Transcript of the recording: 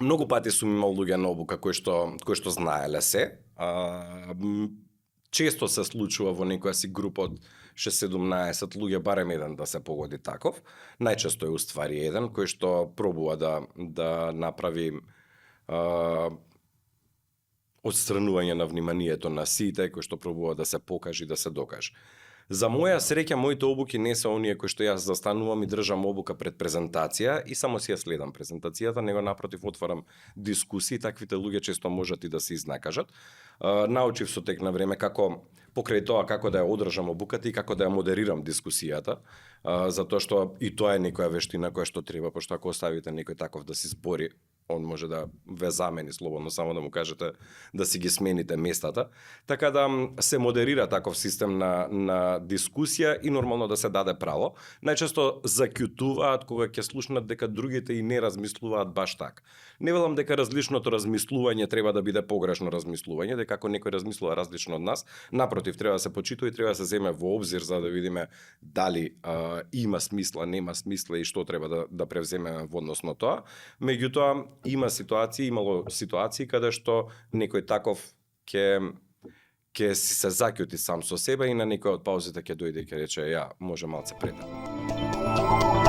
Многу пати сум имал луѓе на обука кои што знаеле се. Често се случува во некоја си група од 6-17 луѓе барем еден да се погоди таков. Најчесто е уствари еден кој што пробува да направи отстранување на вниманието на сите, кој што пробува да се покаже и да се докаже. За моја среќа, моите обуки не се оние кои што јас застанувам и држам обука пред презентација и само си ја следам презентацијата, него напротив отварам дискусии, таквите луѓе често можат и да се изнакажат. Научив со тек на време како покрај тоа како да ја одржам обуката и како да ја модерирам дискусијата, затоа што и тоа е некоја вештина која што треба, пошто ако оставите некој таков да си збори, он може да ве замени слободно, само да му кажете да си ги смените местата. Така да се модерира таков систем на дискусија и нормално да се даде право. Најчесто закјутуваат кога ќе слушнат дека другите и не размислуваат баш така. Не велам дека различното размислување треба да биде погрешно размислување, дека ако некој размислува различно од нас, напротив, треба да се почитува и треба да се земе во обзир за да видиме дали има смисла, нема смисла и што треба да превземеме во однос на тоа. Меѓутоа, имало ситуации каде што некој таков ќе си се заќути сам со себе и на некој од паузите ќе дојде и ќе рече, ја, може малце претаму.